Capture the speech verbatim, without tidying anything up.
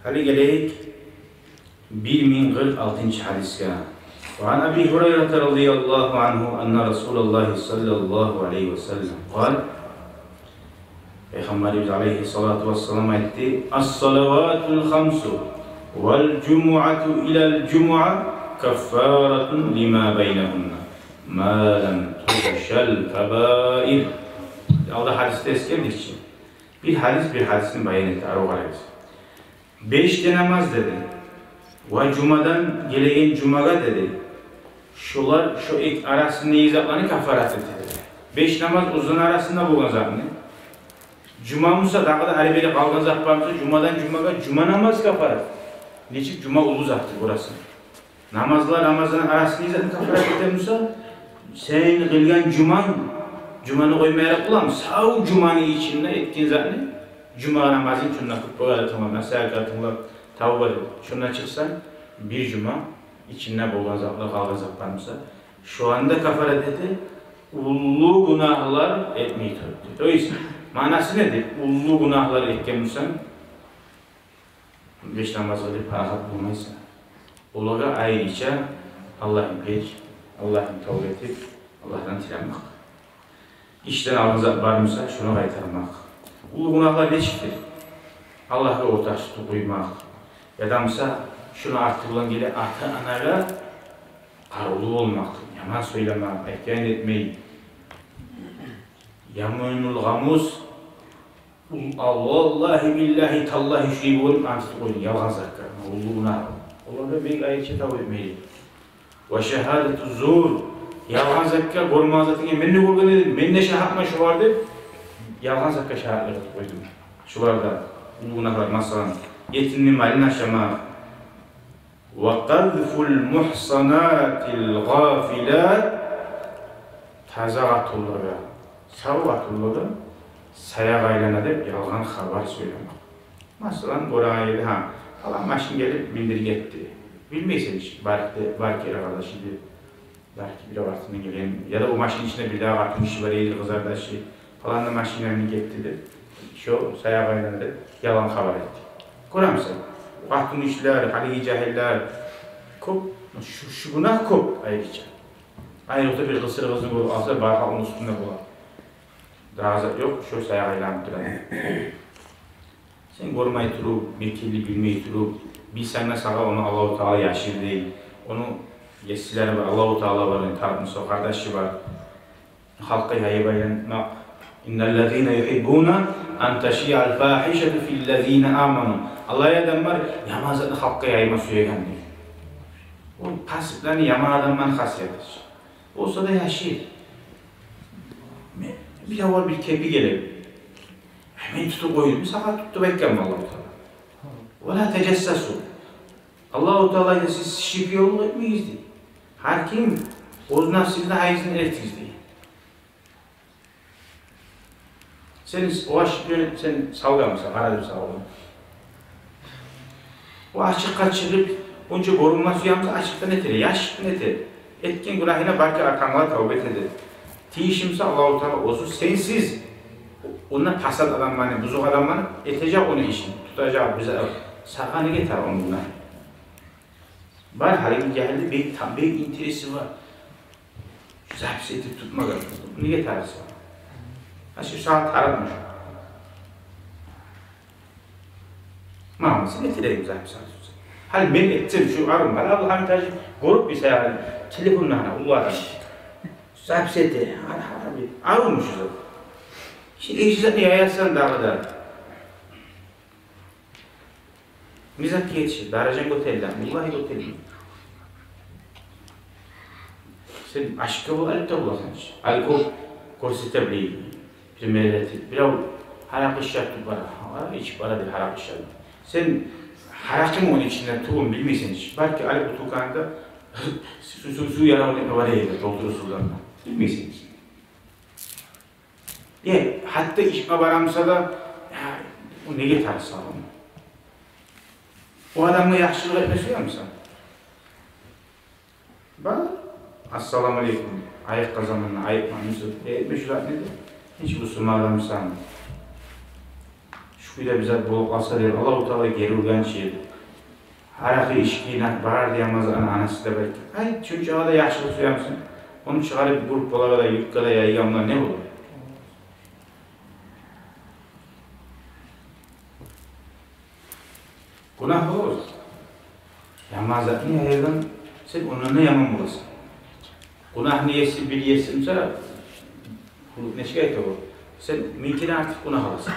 Гьали гелейик бир минг къыркъ алтынчы гьадисге. وعن أبي هريرة رضي الله عنه أن رسول الله صلى الله عليه وسلم قال, Пайхаммарыбыз алайгьиссалату вассалам айтды: الصلوات الخمس والجمعة إلى الجمعة كفارة لما بينهن ما لم تغش الكبائر. Алда гьадисде эсгердик чи. Бир гьадис бир гьадисни баян эте, арив къарайбыз. Беш де намаз деди. Ва жумадан гелеген жумагъа деди. Шолар, шо эки арасындагъы затланы кафарат эте деди. Беш намаз оьзлени арасында болгъан затны. Жума буса, дагъы да ары-бери къалгъан зат бар буса, жумадан жумагъа жума намаз кафарат. Нечик жума уллу затдыр, гёресен. Намазлар, намазланы арасындагъы затны кафарат эте буса, сен къылгъан жуманг, жуманы къойма ярап боламы? Сав жуманы ичинде этген затны, жума намазын шунда хутбагъа да тынглап, насигьатгъа тынглап, тавба деп, шунда чыкъсанг, бир жума ичинде болгъан затлар, къалгъан зат бар буса, шо анда кафарат эте, уллу гюнагьлар этмей туруп. То есть, маънасы недир? Уллу гюнагьлар этген бусанг, беш намаз къылып парахат болмайсан. Олагъа айрыча Аллагьны печ, Аллагьны тавба этип, Аллагьдан тилемек. Ишден алгъан зат бар буса, шуну къайтармакъ. Уллу гюнагьлар нечикдир? Аллагьгъа ортакъ тутуп къоймакъ. Яда буса, шуну арты булан геле ата-анагъа къарувлу болмакъ, яман сёйлемек, айтгъанын этмей. Яминул гъамус, ул-, а, валлагьи, биллагьи, таллагьи, шулай болуп ант этип къойдум ялгъан затгъа. Уллу гюнагь. Олар да бек айрыча тавба этмейли. Ва шагьадату зур, ялгъан затгъа, гёрмеген затынгны мен де гёрген эдим, мен де шагьатман шолар деп, ялгъан затгъа шагьатлыкъ этип къойдум. Шолар да уллу гюнагьлар, масала, етимни малын ашамакъ. Ва къазфул мугьсанатил гъафилат, таза къатынлагъа, сав къатынлагъа саякъ айлана деп ялгъан хабар сёйлемек. Масала, гёреген ерде, гьа, палан машин гелип миндирип гетди. Билмейсен чи, бар, бар керен къардашы деп. Балики, бирев артындан гелген, яда о машинни ичинде бирдагъы къатынгиши бар эди, къызардашы, паланны машинасына гетди деп, шо саякъ айлана деп ялгъан хабар этди. Гёремисен, о къатынгишилер, гьалиги жагьиллер кёп, шу, шу гюнагь кёп айрыча. Айрокъда бир къысыр къызны гёрюп алса, бар халкъны уьстюнде бола. Дагъы зат ёкъ, шо саякъ айланып тура. Сен гёрмей туруп, мекенли билмей туруп, билсенг де, сагъа ону Аллагьу Таала яшырды. Ону есилери бар, Аллагьу Таала бар, ону тарыкъ буса къардашы бар. Халкъгъа яйып айланмакъ. Инналлазина югьиббуна ан ташиъал фагьишату филлазина аману. Алай адам бар, яман затны халкъгъа яйма сюеген дей. О пасиклени, яман адамланы хасияты. Болса да яшыр. Мен, бир авал бир кепи геле. Мен тутуп къойдум, сагъа тут деп айтгъанмы Аллагьу Таала? Ва ла тажассасу. Аллагьу Таала айта, сиз шпионлукъ этмегиз дей. Гьар ким оьз напсыгъызны гьайызын эритигиз дей. Сен о ашыкъны сен салгъанмысан, къара деп салгъан. О ачыкъгъа чыгъып, онча гёрюнме сюе буса, ачыкъдан этер, яшыртгъын этер. Этген гюнагьына балики артынга тавба этер. Тийишли буса, Аллагьу Таала оьзю сенсиз, онда пасат адамланы, бузукъ адамланы этежек ону ишин, тутажакъ биза, сагъа неге тарыкъ ону гюнагьы? Бар, гьалиги жагьилде бек, там бек интереси бар. Запись этип тутмагъа. Неге тарыкъ сагъа? Гьа, шу сагъа тарыкъмы шу? Мама, сен этерегим запись этип. Гьали мен этсем, шу арив, гьали Абдулгьамит гьажи гёрюп бир саялы, телефонда гьана, уллу адам. Запись эте, гьали, гьали, аривму шу зат? Шу эки затны яясан дагъы да. Не затгъа етишир? Даражанг гётериле, валлагьи, гётерилмей. Сен ашыкъгъа бола, алып да боласан чы. Гьали кёп гёрсете билейим. Пример этип, бирев гьаракъы ичип бара. Гьа, ичип бара деп гьаракъы ичип. Сен гьаракъымы ону ичинде тюгюлюн билмейсен чы. Балики, алып бутылканы да су, су, су яравун этме бара эди, толтуруп сувдан да. Билмейсен чы. Э, гьатта ичме бара буса да, я, о неге тарыкъ сагъа? О адамгъа яхшылыкъ этме сюе бусанг, бар, ассаламу алейкум, айыкъгъан заманда айыкъма, мисал, э, этме шу зат неди? Гьеч бусурман адамсан. Шу Уьйде бир зат болуп къалса, дей, Аллагьу Таала гери ургъанча, аракъы ичген бар, дей, яман затны анасы деп айтды. Ай, шунча да яхшылыкъ сюемисен? Ону чыгъарып группалагъа да, юртлагъа да яйгъанда не болур? Гюнагь болур. Яман затны яйгъан, сен ондан да яман боласан. Гюнагьны еси, бир еси, мисал, нечик айта бу? Сен мингден артыкъ гюнагь аласан.